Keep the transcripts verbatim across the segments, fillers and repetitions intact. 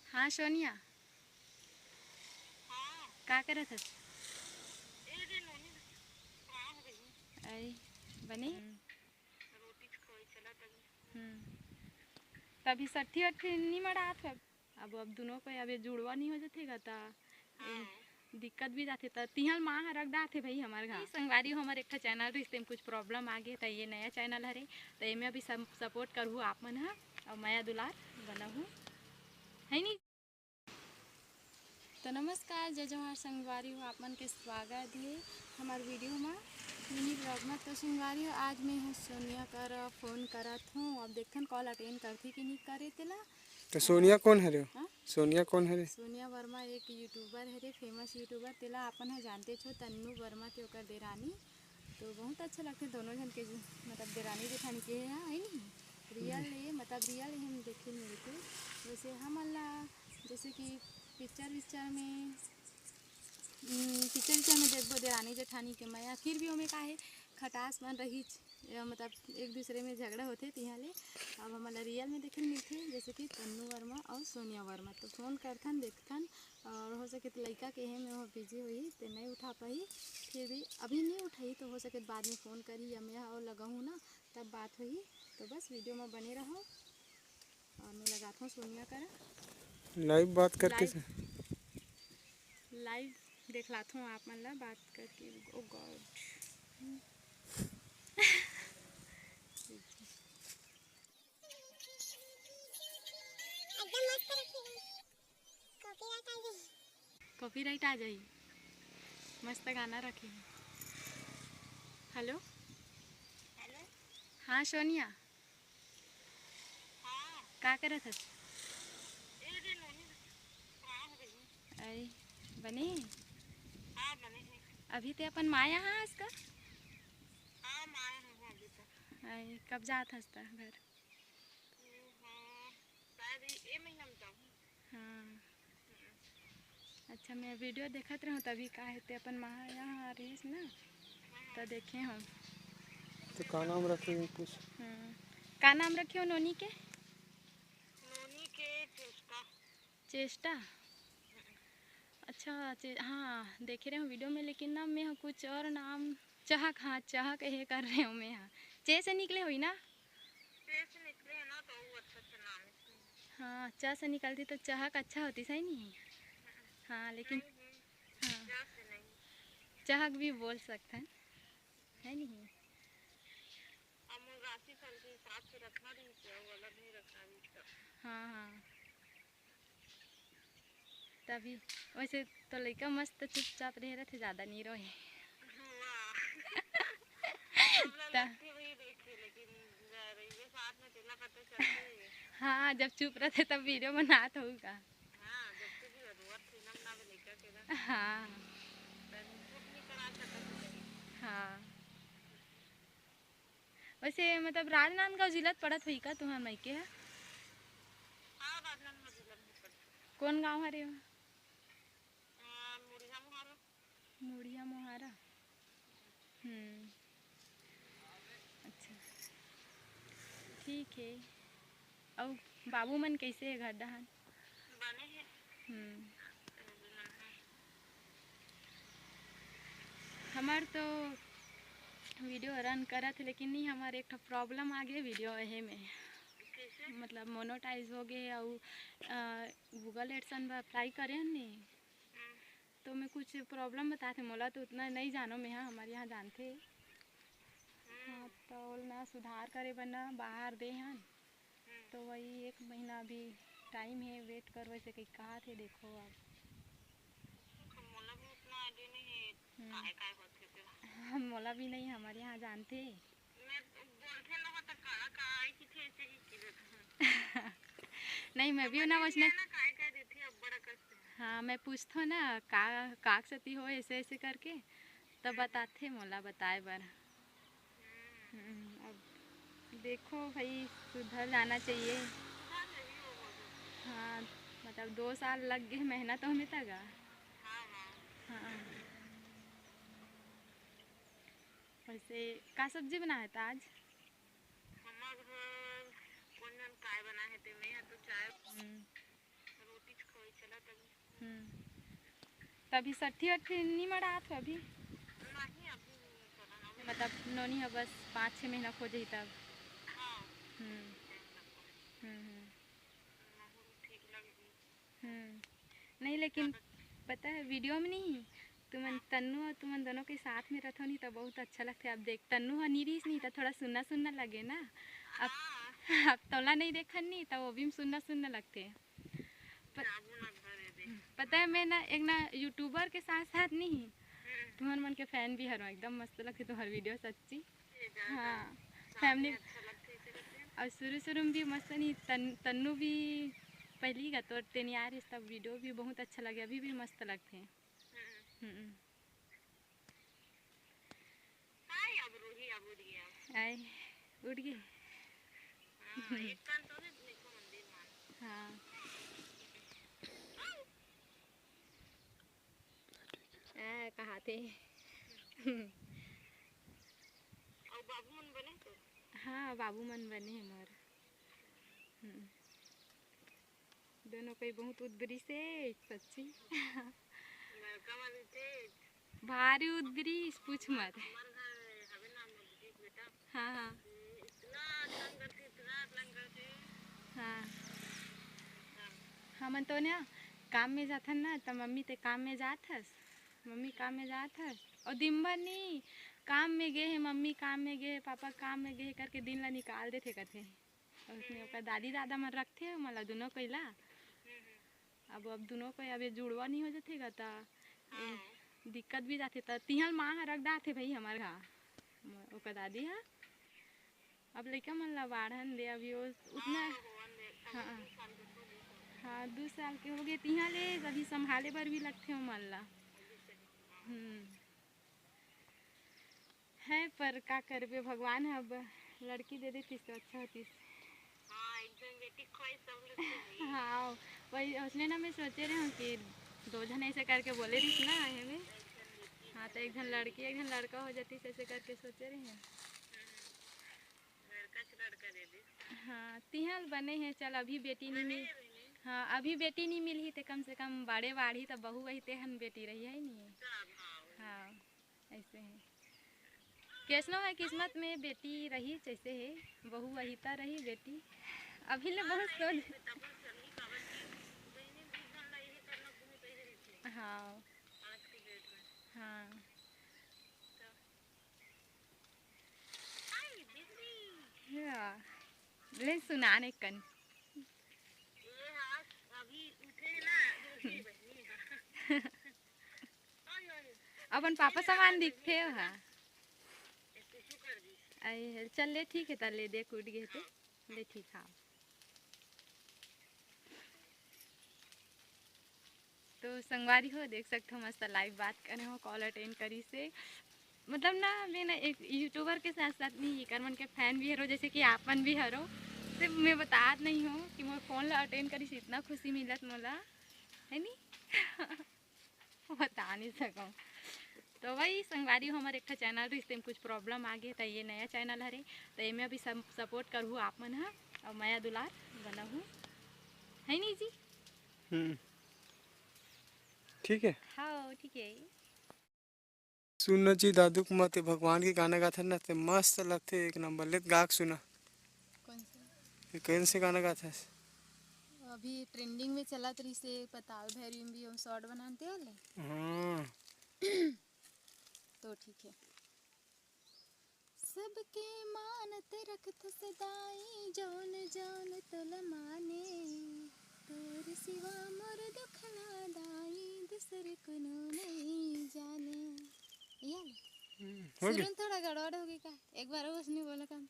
हाँ सोनिया, का करत हस? आई बने। हम्म। तभी सट्ठी अट्ठी नी मड़ात हे। अब अब दुनों को अब ये जुड़वा नहीं हो जाथे गा ता, ए, दिक्कत भी जाथे ता तिहल माँ हर रख डाथे भाई हमार घर। संगवारी हो, हमार एक ठा चैनल रहिस, तेम कुछ प्रॉब्लम आ गे, त ये नया चैनल हरे, त एमे अभी सब सपोर्ट करहु आप मन ह, और मया दुलार बनाहु, है नी? तो नमस्कार, जय जोहार संगवारी हो, आप मन के स्वागत हे हमार वीडियो मा, मिनी ब्लॉग मा। तो संगवारी हो, आज मैं ह सोनिया कर फोन करत हूँ, अब देखथन कॉल अटेंड करथे कि नहीं करे तेला। तो सोनिया कौन हरे? हाँ? सोनिया कौन हरे? सोनिया वर्मा एक यूट्यूबर हरे, फेमस यूट्यूबर, तेला आपन ह जानते छो, तन्नू वर्मा के ओकर देरानी। तो बहुत अच्छा लगथे दोनों झन के, मतलब देरानी जेठानी के यहाँ, है नी? रियल ले, मतलब रियल ही हम देखे मिलथे। वैसे हमन ला जैसे कि पिक्चर विक्चर में, हम्म, पिक्चर विक्चर में देखबो देरानी जेठानी के मया, फिर भी ओमे का हे, खटास मन रहिच, या मतलब एक दूसरे में झगड़ा होथे, तिहाँ ले अब हमन ला रियल में देखे मिलथे, जैसे कि तन्नू वर्मा और सोनिया वर्मा। तो फोन करथन, देखथन, और हो सके तो लइका के हे में वो बिजी होही, ते नहीं उठा पाही, फिर भी अभी नहीं उठाही, तो हो सके बाद में फोन करही या मैं और लगाहूँ ना, तब बात होही। तो बस वीडियो में बने रहो और मैं लगाथों सोनिया करा। लाइव बात करके लाइव, से लाइव देखलाथों आप मन ला बात करके। ओ गॉड। एकदम मस्त रखे। कॉपीराइट आ जाही। कॉपीराइट आ जाही। मस्त गाना रखे। हेलो। हेलो। हाँ सोनिया। हाँ। का करत हस? ए रे नोनी, का हो गई? अरे, बने? हाँ, बने हे। अभी ते अपन माँ यहाँ हस का? हाँ, माँ यहाँ हूँ अभी तो। अरे, कब जात हस त घर? हम्म, हाँ, शायद ये, ये महीना में जाऊँ। हाँ। अच्छा, मैं वीडियो देखत रहूँ तभी का हे ते अपन माँ यहाँ रहिस ना, तो देखे हम। तो का नाम रखे हो कुछ? हाँ। का नाम रखे हो नोनी के? नोनी के चेष्टा। चेष्टा? अच्छा, चे-, हाँ, देखे रहे हूँ वीडियो में, लेकिन ना मैं कुछ और नाम, चहक, हाँ, चहक ये कर रहे हूँ मैं, हाँ। चे से निकले होई ना? चे से निकले है ना, तो वो अच्छा अच्छा नाम है। हाँ, च से निकलती तो चहक अच्छा होती, सही नहीं? हाँ, लेकिन नहीं, नहीं, हाँ, च से नहीं। चहक भी बोल सकते हैं, है नहीं? अब वो राशि फल के हिसाब से रखना रही, क्या वो अलग नहीं रखना रही इसका। हाँ, हाँ। तभी वैसे तो लइका मस्त चुपचाप रहे रहथे, ज्यादा नहीं रोए। वाह। हमरा त- लगथे वही देखे, लेकिन रहिबे साथ में तेला पता चलथे। हाँ, जब चुप रहथे तब वीडियो बनात होहू का। हाँ, जब से भी रोवत थे ना, ना लइका के ना। हाँ। तब चुप नहीं करा सकत हे। हाँ। वैसे मतलब राजनांदगांव जिला त पड़त होही का तुहार मायके ह? हाँ, राजनांदगांव जिला में पड़थे। कौन गांव हरे वो? आ, मुड़िया मोहारा। मुड़िया मोहारा। हम्म, अच्छा, ठीक है। अउ बाबू मन कैसे है घर डहान? बने हे। हम्म। हमार तो वीडियो रन करत हे, लेकिन नहीं, हमार एक ठो प्रॉब्लम आ गया वीडियो एहे में। कैसे? मतलब मोनोटाइज हो गए, अउ गूगल एडसन बर अप्लाई करे हन नी, हम्म। तो मैं कुछ प्रॉब्लम बताथे, मोला तो उतना नहीं जानो, मैं हा हमारे यहाँ जानथे। हम्म। हाँ, तो ओला ना सुधार करे बर ना बाहर दे हन, हम्म। तो वही एक महीना अभी टाइम है, वेट कर, वैसे कहीं कहा थे, देखो अब। मोला भी उतना आइडिया नहीं है, हम्म। काहे काहे होथे तेला। मोला भी नहीं, हमारे यहाँ जानथे। मैं बोलथे ना, तो का, का आई कि थे, ऐसे ही की देथे। नहीं, मैं भी ना, वैसने ना, काय, काय देथे, अब बड़ा कष्ट है। हाँ, मैं पूछथो ना, का, काक सती हो, ऐसे, ऐसे करके, तब हम्म। बताथे मोला बताए बर। हम्म। हम्म, अब देखो भाई, सुधर जाना चाहिए। हाँ, मतलब दो साल लग गए मेहनत होमे तक। हाँ, हाँ। हाँ। वैसे का सब्जी बनाए था आज? हमार घर कोन चाय बना है ते मैं तो चाय हम्म। रोटी खवाई चला तभी। हम्म। तभी सट्ठी अट्ठी नहीं मड़ात हो अभी? नहीं, अभी नहीं चला ना। मतलब नोनी है बस पाँच छः महीना खो जाही तब। हाँ। हम्म। हम्म, हम्म। माहौल ठीक लग गई। हम्म। नहीं, लेकिन पता है, वीडियो में नहीं, तुमन हाँ। तन्नू और तुमन दोनों के साथ में रथो नहीं तो बहुत अच्छा लगता है। अब देख, तन्नू ह नहीं रहीस नहीं तो थोड़ा सुन्ना सुन्ना लगे ना। अब हाँ। अब तोला नहीं देखन नहीं तो वो भी सुन्ना सुन्ना लगते। प-, साबुन अब्बा दे दे। पता है, मैं ना एक ना यूट्यूबर के साथ साथ नहीं, हम्म। तुहर मन के फैन भी हरो, एकदम मस्त लगते तुम्हार वीडियो सच्ची। ये ज्यादा हाँ, सामने फैमिली अच्छा लगता है, इसे करते हैं। और शुरू शुरू में भी मस्त नहीं, तन-, तन्नू भी पहली का तोर तेनियार है, तब वीडियो भी बहुत अच्छा लगे, अभी भी मस्त लगते हैं। हम्म। हम्म। हाय, अब रूही, अब उड़ गया। आए, उड़ गए। हाँ, एक कान तो है, देखो मंदिर मान। हाँ। आ, कहा थे? और बाबू मन बने तो? हाँ, बाबू मन बने हमार। हम्म। दोनों कोई बहुत उदबरी से, सच्ची। लड़का मन थे। भारी उदबरी, पूछ मत। हमार घर हवे ना, मजदूर बेटा। हाँ, हाँ। इतना तंग करती, इतना तंग करती। हाँ। हाँ। हमन तो ना काम में जाथन ना, त मम्मी ते काम में जात हस, मम्मी काम में जात हस, और दिन भर नहीं काम में गे हे, मम्मी काम में गे हे, पापा काम में गे हे करके दिन ला निकाल देथे कथे। और उसने ओकर दादी दादा मन रखथे, मतलब दोनों कोई ला। अब, अब दोनों कोई अब ये जुड़वा नहीं हो जाथे गा, त ए, हाँ। दिक्कत भी जाथे, त तिहल माँ ह रख डाथे भाई हमार घा, म-, ओकर दादी ह। अब लइका मन ला बाढ़न दे, अभी वो उतना, हाँ, होवन दे, अभी हाँ, दू साल के तो नहीं होवन। हाँ, दू साल के हो गए, तिहा ले अभी संभाले बर भी लगथे ओमन ला। अभी से, हाँ। हम्म। है, पर का करबे, भगवान ह अब लड़की दे देतिस तो अच्छा होतिस। हाँ, एक झन बेटी खोई सब लोग के लिए। हाँ, वही उसने ना मैं सोचे रहे हूँ कि दो झन ऐसे करके बोले रहिस ना, है में। एक झन बेटी हाँ, तो एक झन लड़की, एक झन लड़का हो जातिस, ऐसे करके सोचे रहे हैं। हम्म, लड़का से लड़का दे दे। हाँ, तिहल बने हैं, चल अभी बेटी नहीं बने मिल, हैं, बने। हाँ, अभी बेटी नहीं मिलही ते कम से कम बड़े बाढ़ी तो बहू वही तेहन बेटी रही है नहीं। सब, हाँ, वही। हाँ। ऐसे है। कैसनो है किस्मत में बेटी रही, जैसे है, बहू वही ता रही बेटी। अभी ले बहुत सोच। हाँ। हाँ। हाँ। ले सुनाने कन। अपन पापा समान दिखथे ओहा। आई हे, चल ले, ठीक है, त ले दे, कूट गए ते। ले, ठीक, हाँ। तो संगवारी हो, देख सकते हो, मस्त लाइव बात करे हो, कॉल अटेंड करी से। मतलब ना, मैं ना एक यूट्यूबर के साथ साथ नहीं, एकर मन के फैन भी हरो, जैसे कि आपन भी हरो। सिर्फ मैं बतात नहीं हूँ कि मोर फोन ला अटेंड करी से इतना खुशी मिलत मोला, है नी? बता नहीं सकूँ। तो वही संगवारी हो, हमारे एक ठो चैनल रहिस, तेम कुछ प्रॉब्लम आ गए, तो ये नया चैनल हरे, तो एमे अभी सब सपोर्ट करहू आप मन ह, और मया दुलार बनहू, है नहीं जी? हम्म, ठीक है। हाँ, ठीक है। सुन जी दादू, कुमार ते भगवान के गाना गाथन ना, ते मस्त लगथे, एक नंबर। ले गा के सुना। कौन सा? ये कौन से गाना गाथस? अभी ट्रेंडिंग में चलत रहिसे पताल भैरवी में भी हम शॉर्ट बनाते वाले। हाँ। तो ठीक है। सबके मानत रखत सदाई, जौन जौन तोला माने, तोर सिवा मोर दुख ला दाई, दूसर कोनो नहीं जाने। ये ले। हम्म, हो गया। सुरन थोड़ा गड़बड़ हो गई का? एक बार और उसने बोला काम।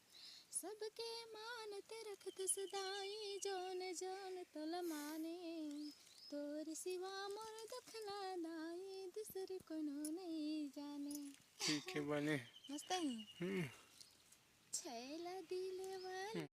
सबके मानत रखत सदाई, जौन जौन तोला माने, तोर सिवा मोर दुख ला दाई, दूसर कोनो नहीं जाने। ठीक है, बने। मस्त है। हम्म। छैल